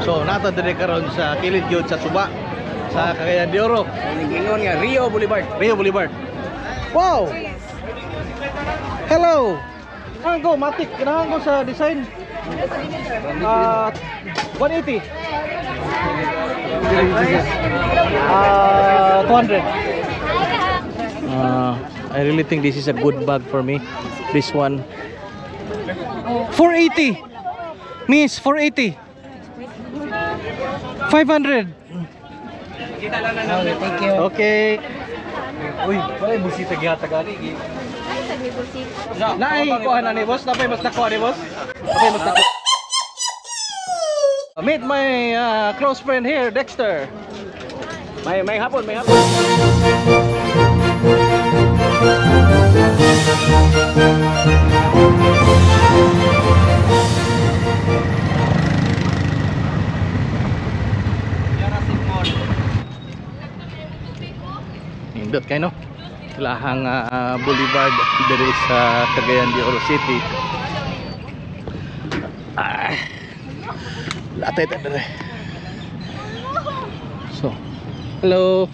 So nata dire karon sa kilid gyud sa suba sa Cagayan de Oro. Ingon nga Rio Boulevard. Rio Boulevard. Wow. Hello. Ang go matik kailangan ko sa design. 180. 200. I really think this is a good bag for me. This one. 480. Miss, 480. 500. Thank you. Okay. Uy, wala busita gihatag ani. Naay kuha na ni boss, napay mas nakuha ni boss. Napay mas nakuha. Meet my close friend here, Dexter. May hapon, may hapon. Nindot kay no. Ilahang boulevard diri sa Cagayan de Oro City. Ah. Latay ta diri. So, hello.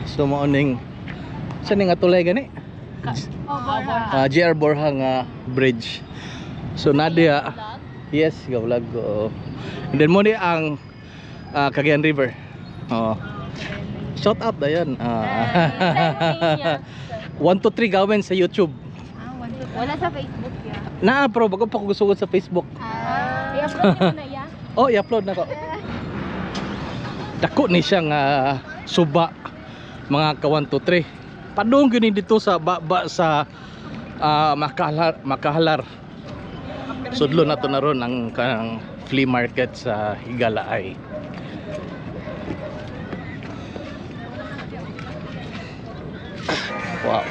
So mao ning sa ning atulay gani? JR Borja nga bridge. So nadia, yes, ga vlog ko. And then mo ni ang Cagayan River. Oh. Shout out dayon. 1 2 3 gawin sa YouTube. Wala sa Facebook ya. Naa pero bago pa ko gusugod sa Facebook. Ah, i-upload mo na ya. Oh, i-upload na ko. Dako ni siya nga suba mga ka 1 2 3. Padung gyud ni dito sa baba sa Makahalar, Makahalar. Sudlo na to na ron ang kanang flea market sa Higalaay. Wow.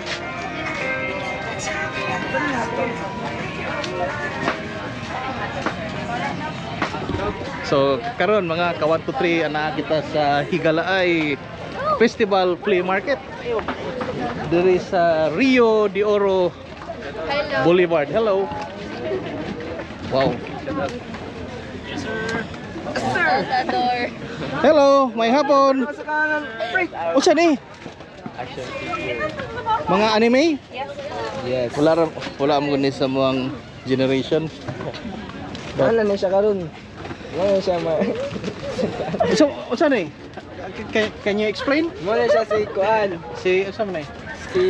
So karon mga ka 1 2 3 ana kita sa Higalaay Festival Flea Market. Diri sa Rio de Oro Hello. Boulevard. Hello. Wow. Salvador. Hello, may hapon. Unsa ni? Mga anime? Yes. Wala wala mo ni sa mga generation. Ano na siya karon? Wala siya ma. So, unsa ni? Can you explain? Mo na siya si Kuan. Si unsa man ni? Si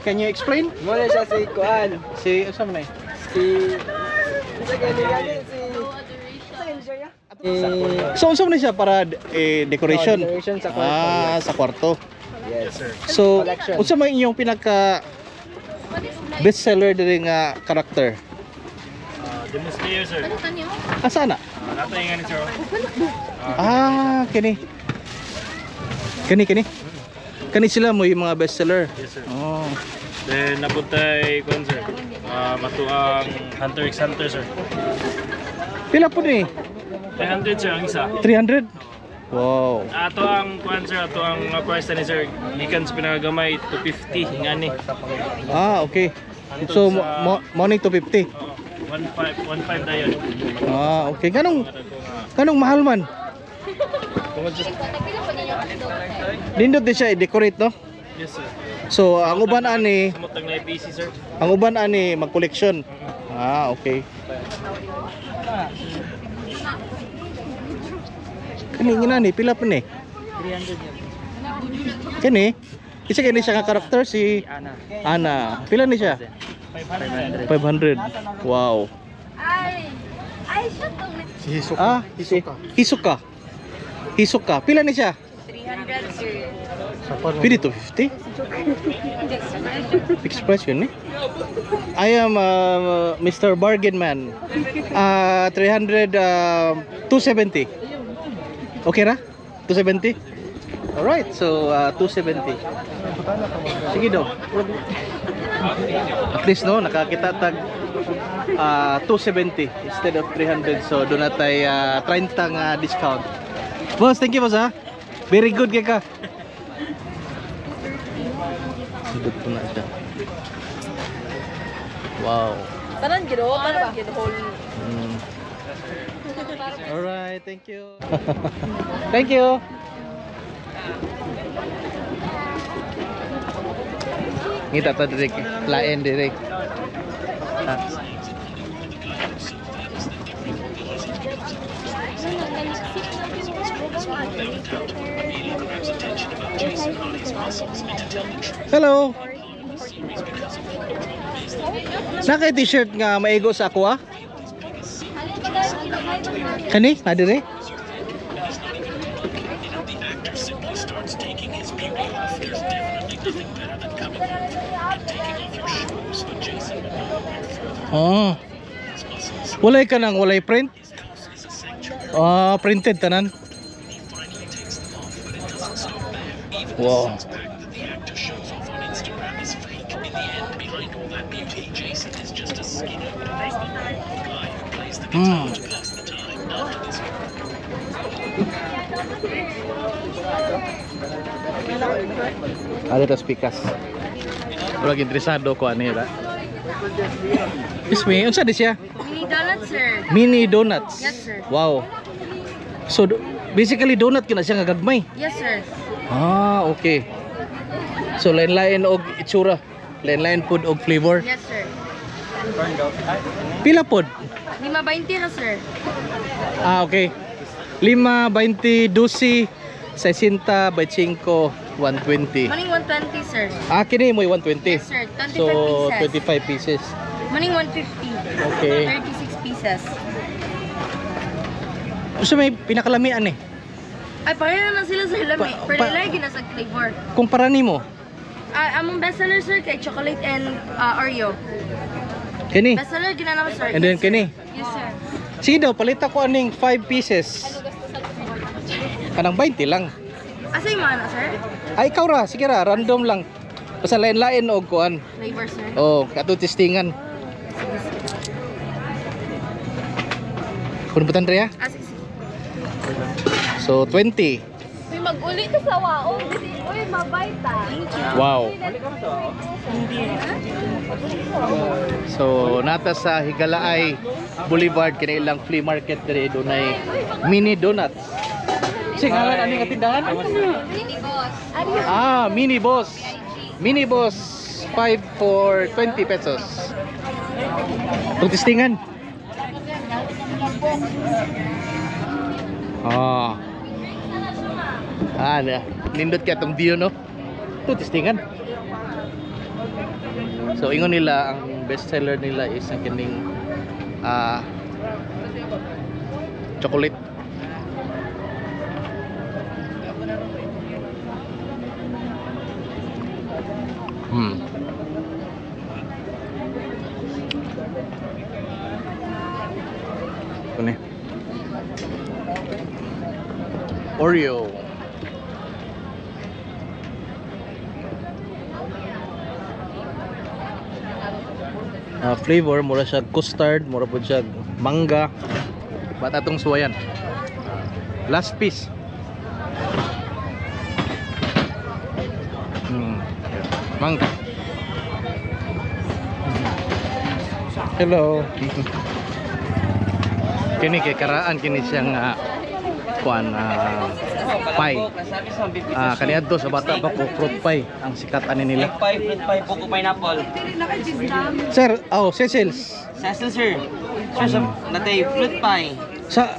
Can you explain? Mo na siya si Kuan. Si unsa man ni? Si sa gani gani si So unsa man ni siya para decoration? Oh, decoration sa kwarto. Ah, sa kwarto. Yes. So, Collection. unsa man inyong pinaka best seller diri nga character? Demon Slayer, sir. Ano kanyo? Asa na? Nato yung ano, sir. Ah, kini. Kini kini. Kani sila mo yung mga best seller. Yes, sir. Oh. Then napuntay kon, sir. Mato ang Hunter x Hunter, sir. Pila po ni? 300, sir, ang isa. 300? Wow. Ato ang kuan, sir, ato ang price ni sir. Gikan sa pinakagamay 250 ngani. Ah, okay. So morning 250. Oo, 15 15 dayon. Ah, okay. Ganong ganong mahal man. Nindot din siya i-decorate, no? Yes, sir. So, ang uban ani, Samot ang na PC, sir. ang uban ani mag-collection. Ah, okay. Kani ngina ni pila pa ni? 300 yan. Kani? Isa kani siya nga character si Ana. Ana. Pila ni siya? 500. 500. Wow. Ay. Ay, siya tong Si Hisoka. Ah, Hisoka. Hisoka. Hisoka. Pila ni siya? 300 sir. Pili 250? Fixed price yun eh. I am Mr. Bargain Man. 300, 270. Okay ra? 270? Alright, so 270. Sige daw. At least no, nakakita tag 270 instead of 300. So doon na tayo 30 nga discount. Boss, thank you boss ha. Very good kay ka. Nindot po na siya. Wow. Tanan gino, tanan gino whole. Alright, thank you. Thank you. Ngita ta direk, lain direk. Ah. Hello. Naka t-shirt nga maigo sa ako ah? Kani? Na dire? Oh. Walay ka nang walay print? Ah, printed tanan. Wow. Ada tas pikas. Wala interesado ko ani ba. Excuse me, unsa di siya? Mini donut, sir. Mini donuts. Yes, sir. Wow. So basically donut kina siya nga gagmay. Yes, sir. Ah, okay. So lain-lain og itsura. Lain-lain pod og flavor. Yes, sir. Pila pod? 5.20 ra, sir. Ah, okay. 5, 20, 12, 60, 25, 120. Maning 120, sir. Ah, kini mo 120. Yes, sir. 25 So, pieces. 25 pieces. Maning 150. Okay. 36 pieces. So may pinakalamian eh. Ay, pareho na sila, sir. Lami. Pero lagi na sa flavor. Kung para nimo, Ah, among bestseller, sir, kay chocolate and Oreo. kini. Bestseller gina naman, sir. And then Yes, sir. kini. Yes, sir. Sige daw, palit ako aning 5 pieces. Kanang 20 lang. Asa yung mga na, sir? Ay, ikaw ra, sige ra, random lang. Basta lain-lain og kuan. Flavor, sir. Oh, kato testingan. Kuno butan Drea? Ah, sige, sige. So 20. Uy, mag-uli ta sa waong. Uy, mabay ta. Thank you. Wow. So nata sa Higalaay Boulevard kini ilang flea market diri dunay mini donuts. Sige, ngalan ani nga tindahan? Mini boss. Ah, mini boss. Mini boss 5 for 20 pesos. Itong testingan. Ah. Ah, na. Nindot kaya itong view, no? Ito, testingan. So, ingon nila, ang best seller nila is ang kining chocolate. Ito ni. Oreo. Flavor mura siya custard, mura po siya mangga. Bata atong suwayan. Last piece. Mangga. Hello. Kini kay karaan kini siya nga kuan pie. Ah, kaniadto sa bata pa ko fruit pie ang sikat ani nila. Egg pie, fruit pie, buko pineapple. Sir, oh, Cecils. Cecil, sir. Sir, sa natay fruit pie.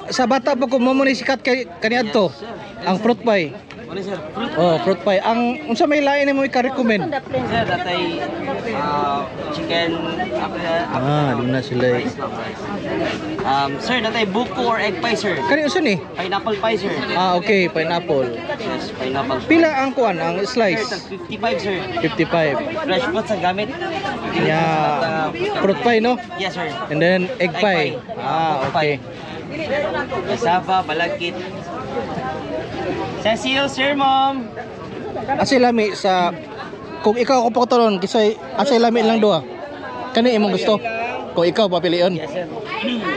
Sa bata pa ko mo ni sikat kay kaniadto. Yes, sir. Ang fruit pie. Ano, sir? Fruit Oh, fruit pie. Ang unsa may lain nimo i-recommend? Sir, natay chicken apple, Ah, doon na sila. Eh. Rice lang, rice. Sir, natay buko or egg pie, sir. Kani unsa ni? Pineapple pie, sir. Ah, okay, pineapple. Yes, pineapple. Pila ang kuan ang Sir, slice? tag 55, sir. 55. Fresh fruits ang gamit. Yeah. Fruit pie, no? Yes, sir. And then egg Egg pie. pie. Ah, okay. Cassava, malagkit. Cecil, sir, ma'am. Asay lami sa kung ikaw ako pakutaron kisay asay lami lang duha. Kani imong gusto? Kung ikaw papilion. Yes, sir.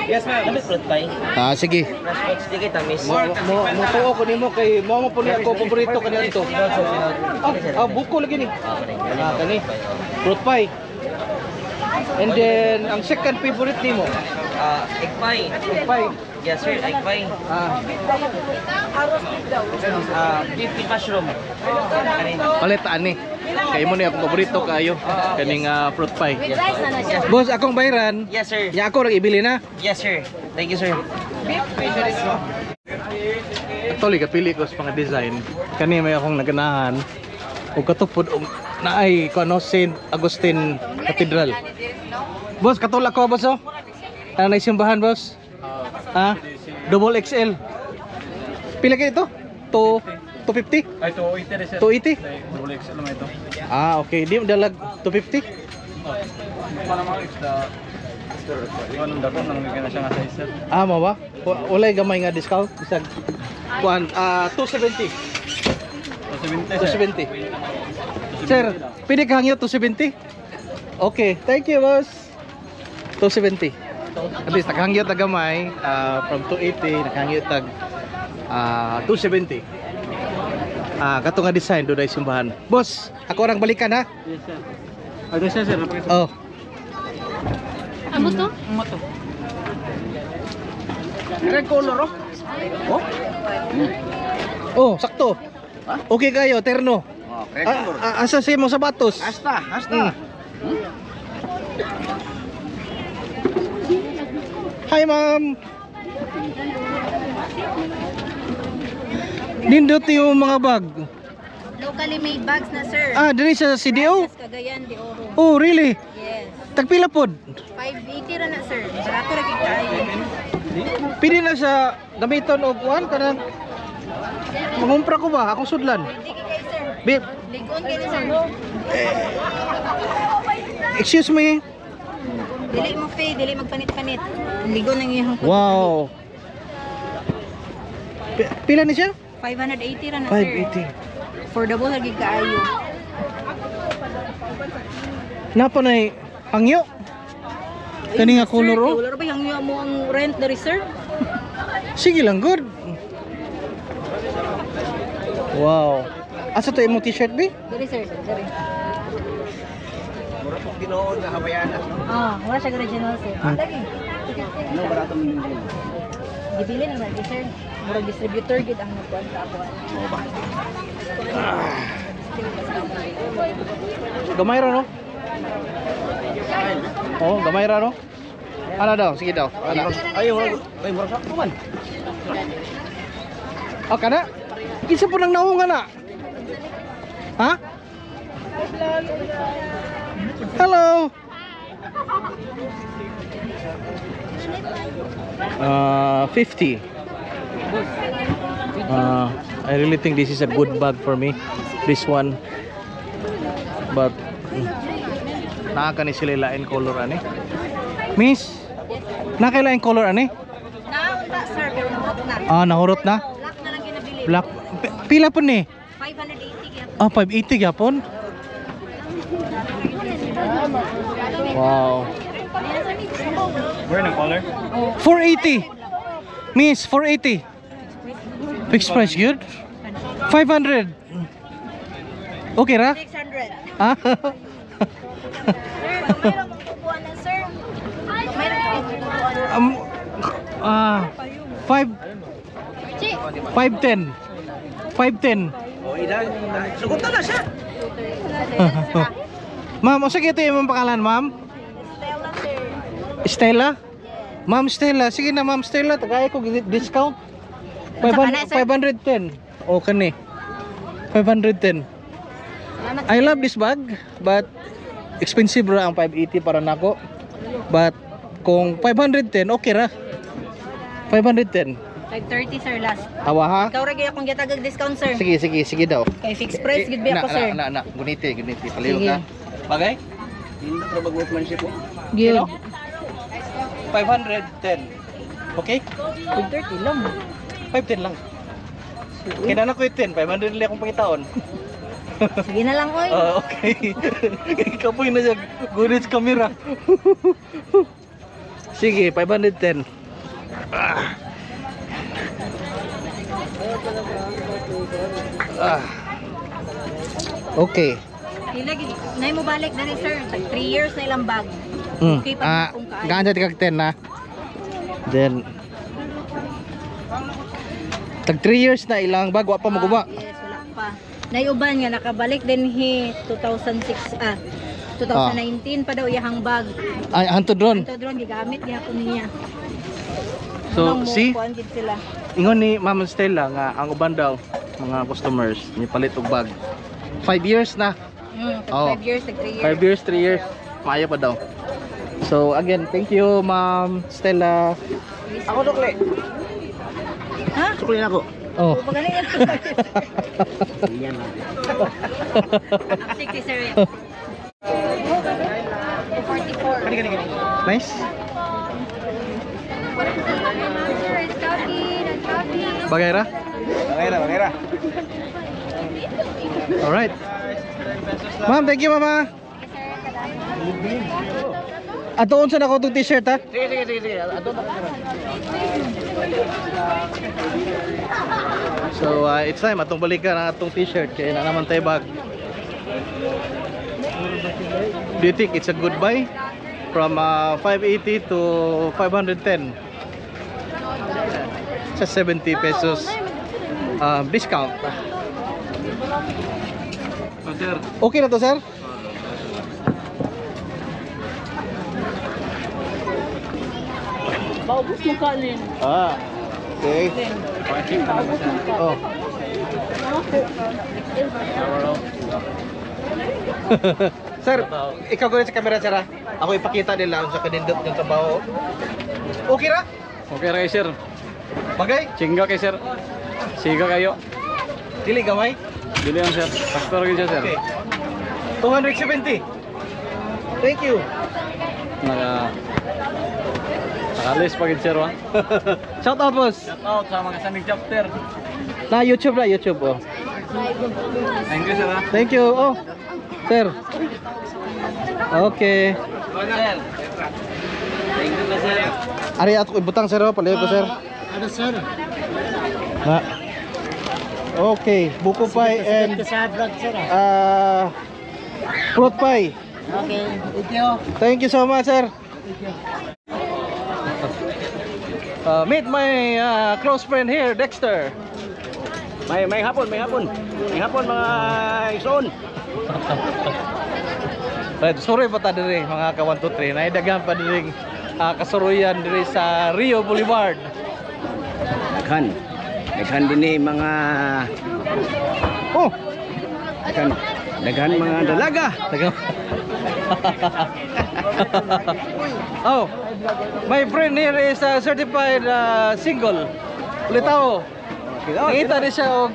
Yes, ma'am. Lamit fruit pie. Ah, sige. Fresh fruits di kay tamis. Mo tuo ko nimo kay mo mo pud ni ako paborito kaniya dito. Ah, buko lagi ni. Ah, kani. Fruit pie. And then ang second favorite nimo, Ah, egg pie. Fruit pie. Yes, sir. Egg pie. Ah, Ah, beef with mushroom. Kani. Palit ani. Kay mo ni akong paborito kaayo kaning fruit pie. With rice na na siya. Boss, akong bayran. Yes, sir. Nya ako ra ibili na. Yes, sir. Thank you, sir. Actually, kapili ko sa mga design. Kani may akong naganahan. Ug katupod og naay kuno St. Augustine Cathedral. Boss, katulak ko, boss, oh. Ano na simbahan, boss? Ha? Double XL. Pila kayo ito? 2 250? Ay, 280 rin, sir. 280? Double XL naman ito. Ah, okay. Di mo dalag 250? Para mga isda. Anong dako nang na siya nga size, sir. Ah, mo ba? Walay gamay nga discount bisag kuan ah 270. 270, sir. 270. Sir, pwede ka hangyo 270? Okay, thank you, boss. 270. At least nakahangyot na gamay from 280 nakahangyot tag 270. Ah, kato nga design do simbahan. Boss, ako orang balikan ha. Yes, sir. Ay, sir, sir. Oh. Amo to? Red color oh. Oh. Oh, sakto. Okay kayo, terno. Okay. Ah, asa sa imong sapatos? Hasta, hasta. Hi, ma'am. Nindot yung mga bag. Locally made bags na, sir. Ah, diri sa CDO? Yes, Cagayan de Oro. Oh, really? Yes. Tagpila pod. 580 ra na, sir. Barato ra gid kaayo. Pili na sa gamiton og kuan kanang mangumpra ko ba akong sudlan. Hindi kay sir. Bi- Ligon kay sir. Excuse me. Dili mo pay, dili magpanit-panit. Ligon ang iyang Wow. Pila ni siya? 580 ra na, sir. 580. Affordable ra gid kaayo. Napa na hangyo. Kani nga color oh. Wala ra ba hangyo mo ang rent diri, sir? Sige lang, good. Wow. Asa to imong t-shirt bi? Diri, sir, diri. Mura pong Ginoo na Hawaiiana. Ah, wala siya original, sir. Lagi. Ano barato mo yun? Gibili na man, sir. Murag distributor gid ang nagkuan sa ako. Mo ba? Gamay ra no? Oh, gamay ra no? Ano daw? Sige daw. Ano? Ay, mura, ay, mura sakto man. Oh, kana? Kinsa po nang naunga na? Ha? Hello. 50. I really think this is a good bag for me. This one. But naa ka ni sila lain color ani. Miss, naa kay lain color ani? Naunta, sir, pero nahurot na. Ah, nahurot na. Black na lang ginabili. Black. Pila po ni? 580 gyapon. Ah, 580 gyapon. Wow. Where ng color? 480. Miss, 480. Fixed price good? 500. Okay ra? 600. Ah? Sir, mayroon mong kukuha na, sir. Mayroon mong kukuha na. 5 510. 510. Oh, ida, sugutan na siya. Ma'am, unsa gyud imong pangalan, ma'am? Stella, sir. Stella? Ma'am Stella, sige na Ma'am Stella, tagay ko discount. Unsa ka na, sir? 510. Okay ni. 510. Salamat. I love this bag, but expensive ra ang 580 para nako. But kung 510, okay ra. 510. 530, sir, last. Awa ha? Ikaw ra gyud akong gitagag discount, sir. Sige, sige, sige daw. Kay fixed price gid ba Na, ako, sir? Na, na, na. Guniti, guniti. Paliw Sige. ka. Bagay? Nindot ra bag workmanship oh. Gyud. 510. Okay? 530 lang. 510 lang. Kaya na ko 10, 500 lang akong pangitaon. Sige na lang, oy. Ah, okay. Kapoy na siya. Gunit camera. Sige, 510. Ah. Ah. Okay. Nay mo balik dali sir, 3 years na ilang bag. Okay pa kung kaayo. Gaan sa tigag 10 na. Then tag 3 years na ilang bag wa pa maguba. Yes, wala pa. Nayuban nga nakabalik din hi 2006 2019 pa daw iyang bag. Ay, hantod ron. Hantod ron gigamit gihapon niya. So, Anong see? Kuan gid sila. Ingon ni Ma'am Stella nga ang uban daw mga customers ni palit og bag. 5 years na. 5 Oh. years, tag 3 years. 5 years, 3 years. Maayo pa daw. So again, thank you Ma'am Stella. Ako sukli. Ha? Sukli na ako. Oh. Pagaling yan. Yan. Uptick si sir. 44. Nice. Bagay ra? Bagay ra, bagay ra. Alright. Ma'am, thank you mama. Ato unsa na ko itong t-shirt ha? Sige, sige, sige, sige. Ato pa. So it's time atong balikan ang atong t-shirt kay na naman tayo bag. Do you think it's a good buy? From 580 to 510. Sa 70 pesos discount. Oh, sir. Okay na to, sir? Paubos mo kanin. Ah. Okay. Oh. Sir, ikaw gawin sa camera, sir. Ako ipakita nila ang sa kanindot ng trabaho. Okay ra? Okay ra kay sir. Bagay? Chingga kay sir. Siga kayo. Dili gamay? Dili lang sir. Sakto ra gyud siya sir. Okay. 270. Thank you. Nakalis pa gid sir wa. Shout out, boss. Shout out sa mga sanig chapter. Na YouTube na YouTube oh. Thank you sir ha. Thank you. Oh. Sir. Okay. Sir. Thank you sir. Ari ato ibutang sir oh, palayo ko sir. Ano sir? Na. Okay, buko pie and Sa vlog sir. Fruit pie. Okay, thank you. Thank you so much, sir. Meet my close friend here, Dexter. May hapon, may hapon. May hapon mga igsoon. Right, suroy pa ta diri mga ka 1 2 3. Naidaghan pa diri kasuruyan diri sa Rio Boulevard. Daghan. Daghan din eh mga Oh, daghan. Daghan mga dalaga. Daghan. Oh, my friend here is a certified single. Ulitaw. Nakita ni siya og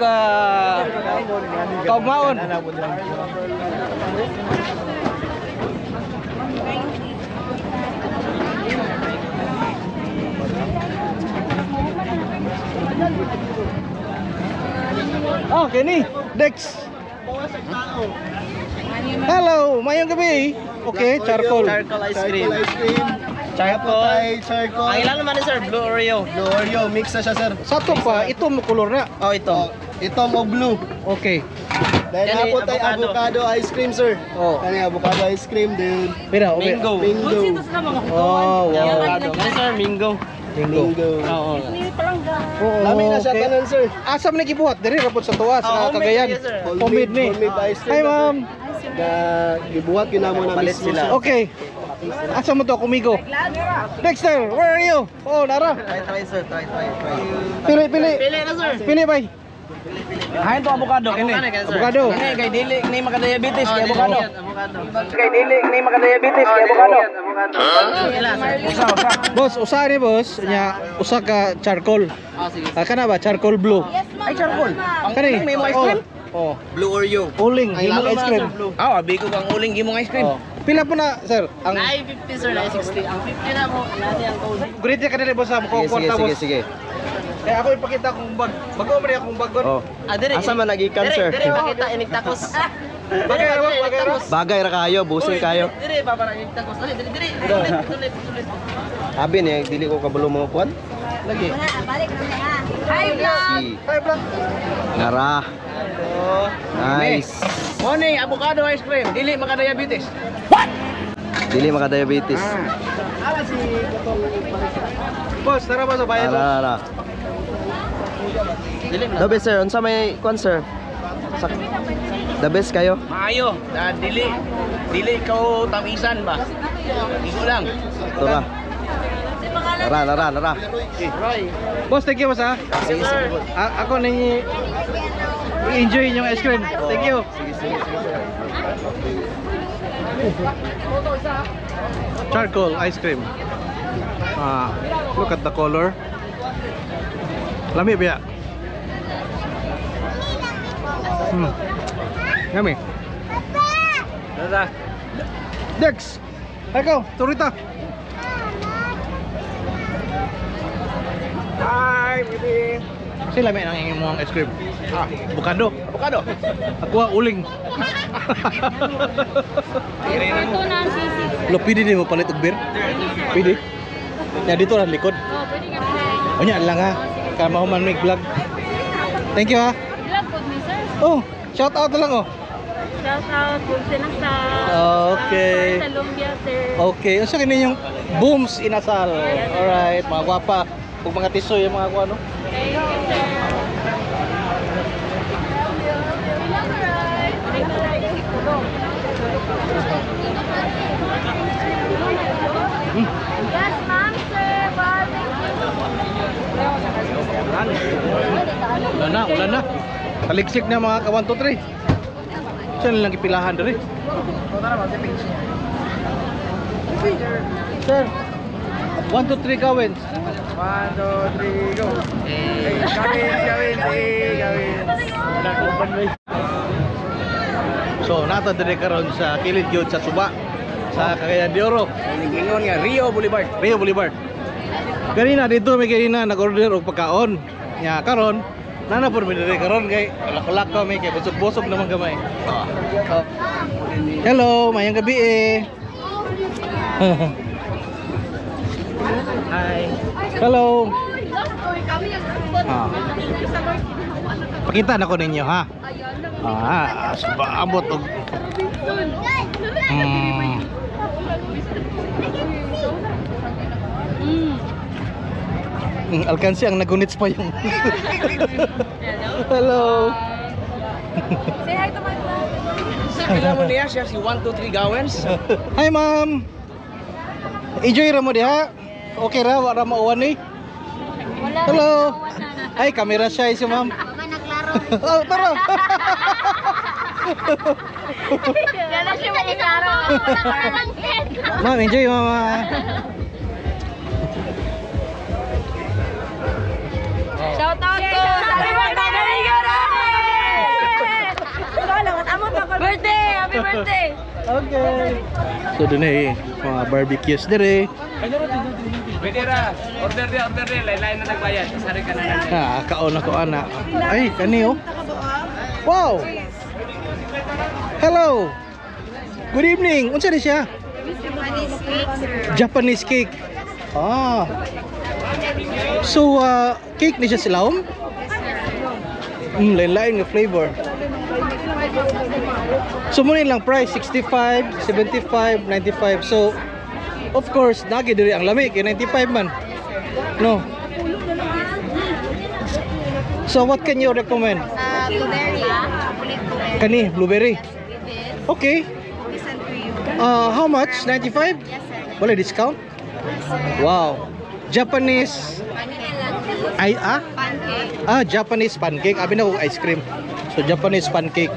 kaugmaon. Oh, Kenny, Dex. Hello, mayong gabi. Okay, charcoal. Charcoal ice cream. Charcoal ice cream. Charcoal. Charcoal. Ang ilan naman ni sir, blue Oreo. Blue Oreo. Mix na siya, sir. Sa to pa, ito mo kolor na. Oh, ito. Ito mo blue. Okay. Then Yan, hapon tayo avocado. avocado ice cream, sir. Oh. Kani avocado ice cream, then Mira, okay. Mango. mango. Oh, wow. Avocado. Ano sir, mango. Mango. Mango. Oo. Oo, Lami na siya okay. tanan, sir. Asa man gibuhat diri rapod sa tuwa sa Oh, homemade Cagayan. yes, sir. Homemade ni. Homemade ice cream Hi, na, sir. ma'am. Na gibuhat ginamo na Palit mismo, sila. sir. Okay. Asa mo to kumigo? Dexter, where are you? Oh, nara. Try, try sir, try, try, try. Pili, pili. Pili na sir. Pili bay. Hain to avocado. Kini. Avocado. Kini kay dili ni maka-diabetes kay avocado. Kay dili ni maka-diabetes kay avocado. Usa, usa. Boss, usa ni boss, nya usa ka charcoal. Ah, sige. Ah, kana ba charcoal blue? Yes, ma'am. Ay, charcoal. Kani. May mo ice cream? Oh. Blue Oreo. Uling, himong ice cream. Ah, abi ko kang uling himong ice cream. Oh. Pila po na, sir? Ang 950 sir, 960. Ang 50 na mo, nasi ang code. Great ka nila boss ha, ko kwarta boss. sige. Kaya ako ipakita kung bag. Bago man akong bag. Oh. Asa man nagikan, sir? Dire makita inig takos. Bagay ra, bagay ra. Bagay ra kayo, busing kayo. Dire ba para inig takos. Dili dili dili dili dili. Abi niya dili ko kabalo mga kuan. Lagi. Wala, balik na ha. Hi vlog. Si Hi vlog. Nara. Nice. Morning, avocado ice cream. Dili maka-diabetes. Dili maka-diabetes. Boss, tara ba sa bayan? Nara, nara. The best sir, unsa may kuan sir? Sa The best kayo? Maayo, na dili dili ko tamisan ba. Igo lang. Ito ra. Nara, nara, nara. Boss, thank you boss ha. Sige, sige. Boss. Ako ninyo i-enjoy inyong ice cream. Thank you. Sige, sige, sige. Charcoal ice cream. Ah, look at the color. Lami ba? Yummy. Dex. Ikaw, turita. Hi, baby. Sila may nang imong ice cream. Ah, Avocado. avocado. Ako ang uling. Ito na ang sisig. Lo, pwede din mo palit og beer? Pwede. Ya dito lang likod. Oh, pwede ka. Unya lang ha. Kaya mahuman mig vlog. Thank you ha. Vlog po ni sir. Oh, shout out na lang oh. Shout out po sa Okay. Sa Lumbia, sir. Okay, unsa kini yung booms inasal. Alright, mga gwapa. Ug mga tisoy yung mga kuano. Thank you, sir. Yes, ma'am, sir. Bye. Thank you. Wala na, wala na. Taliksik na mga ka 1 2 3. Saan lang gipilahan diri? Sir, 1 2 3 gawin. 1, 2, 3, go. Hey, gawin, gawin, hey, gawin. So, nata diri karon sa kilid gyud sa Suba sa Cagayan de Oro. Ingon nga Rio Boulevard. Rio Boulevard. Ganina dito may ganina nag-order og pagkaon. Nya karon nana pud mi diri karon kay lak-lak kami kay busog-busog naman gamay. Oh. Hello, mayang gabi eh. Hi. Hello. Ah. Pakita na ko ninyo ha. Ah, suba ambot og Alkansi ang nagunits pa yung Hello. Say hi to my vlog. Kailan mo niya siya si 1 2 3 Gawens? Hi ma'am. Enjoy ra mo diha. Okay ra wa ra mauwan eh. Wala. Hello. Ay, camera shy si ma'am. Mama, naglaro. Oh, tara. Yan ang siya maglaro. Wala ka lang. Ma'am, enjoy mama. Shout out to Salvador Birthday! Happy birthday! Okay. So dun eh, mga barbecues dire. Pwede ra. Order dia, order dia. Lain-lain na nagbayad. Sari ka na lang. Ah, kaon ako ana. Ay, kani oh. Wow. Hello. Good evening. Unsa ni siya? Japanese cake, sir. Japanese cake. Ah. So, cake ni siya silawom? Lain-lain nga flavor. So, muna lang price, 65, 75, 95. So, of course, nagi diri ang lami, kay 95 man. No. So, what can you recommend? Blueberry. Chocolate blueberry. Kani, blueberry. With Okay. cookies and cream. How much? 95? Yes, sir. Wala discount? Wow. Japanese Vanilla. ay ah? Pancake. Ah, Japanese pancake. Abi na ko ice cream. So Japanese pancake.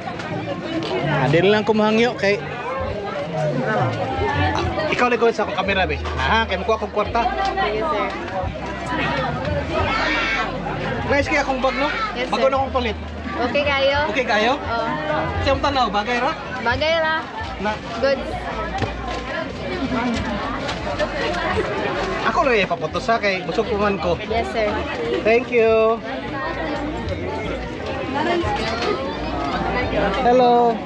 Ah, dili lang kumahangyo kay Ah, ikaw lang sa akong kamera be. Ah, kay mukuha akong kwarta. Sige, sir. Nice kay akong bag no? Yes, Bago sir. na akong palit. Okay kayo? Okay kayo? Oh. Siyang tanaw bagay ra. Bagay ra. Na Good. Ako lang ipaputo sa kay busog pa man ko. Yes, sir. Thank you. Hello.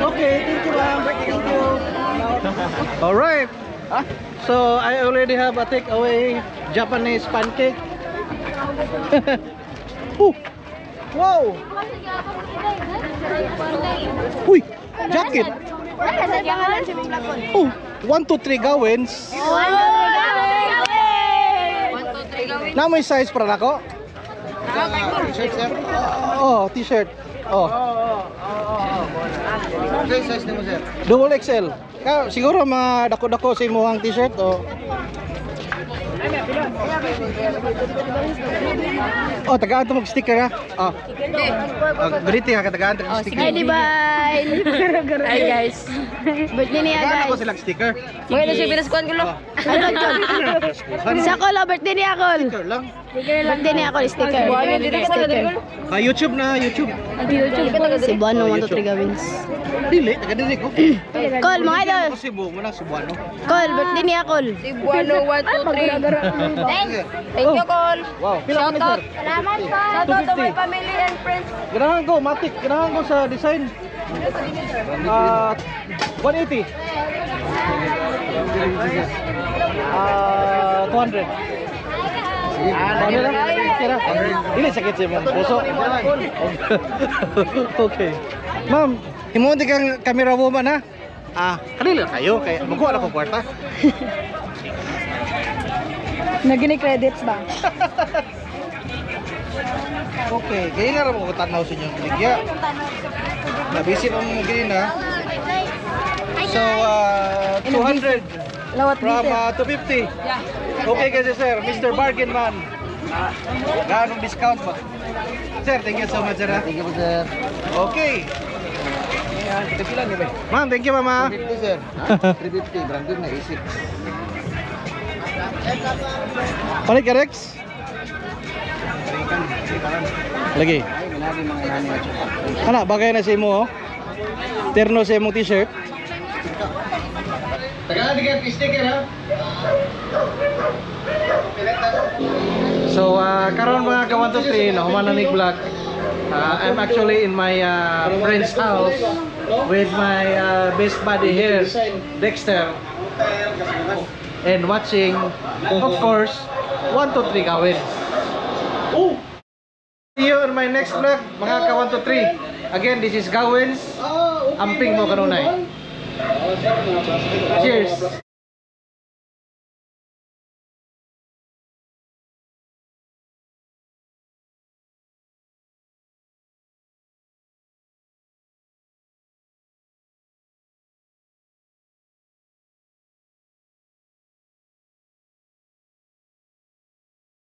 Okay, thank you, ma'am. Thank you. All right. So I already have a takeaway Japanese pancake. Oh, wow. Uy, jacket. Oh, 1, 2, 3 gawins. Na may size para nako? T-shirt, sir. Oh, t-shirt. Oh, Okay, size nimo, sir. Double XL. Ka, siguro mga dako-dako sa imuhang t-shirt oh. Oh, tagaan to mag-sticker ha. Oh. Oh, ganito ha, tagaan to mag-sticker. Ay, di bye! Hi, guys. Birthday niya, Tagaan ako guys. silang sticker. Mga siya pinaskuan ko lo. Ano, John? Sa kol, oh, birthday niya, kol. Sticker lang. Birthday niya, kol. Sticker. Sticker. Ah, YouTube na, YouTube. Cebuano, 1, 2, 3 gawins. Dili, taga dili ko. Kol, mga idol. Ako Cebu, mo na Cebuano. Kol, birthday niya, kol. Cebuano 1 2 3. Thank you, Kol. Wow. Pila ka ni sir? Salamat po. Shout out to my 250. family and friends. Ganahan ko, matik. Ganahan ko sa design. Ah, 180. Ah, 200. Ah, ano lang? Tira. Dili sakit sa imong puso. Okay. Ma'am, himuon di kang camera woman ha. Ah, kanila kayo kay magkuha na ko kwarta. Nagini credits ba? Okay, kaya na ra mo ko tanaw sa inyong baligya. Nabisi pa mo gini na. So, 200 Lawat from 250. Okay kasi sir, Mr. Bargain Man. Ganong discount ba? Sir, thank you so much, sir. Ha? Thank you po, sir. Okay. Ma'am, thank you, mama. 350, sir. 350, branded na A6. Palit ka, Rex? Lagi. Ay, minabi mga nani na siya. Ana, bagay na sa imo, oh. Terno sa imong t-shirt. Tagaan di ka sticker ha. So, karon mga ka 1 2 3 no, human na ni vlog. I'm actually in my friend's house with my best buddy here, Dexter. And watching, of course, 1 2 3 gawin. Oh! See you on my next vlog, mga ka 1 2 3. Again, this is Gawins. Amping mo kanunay. Cheers!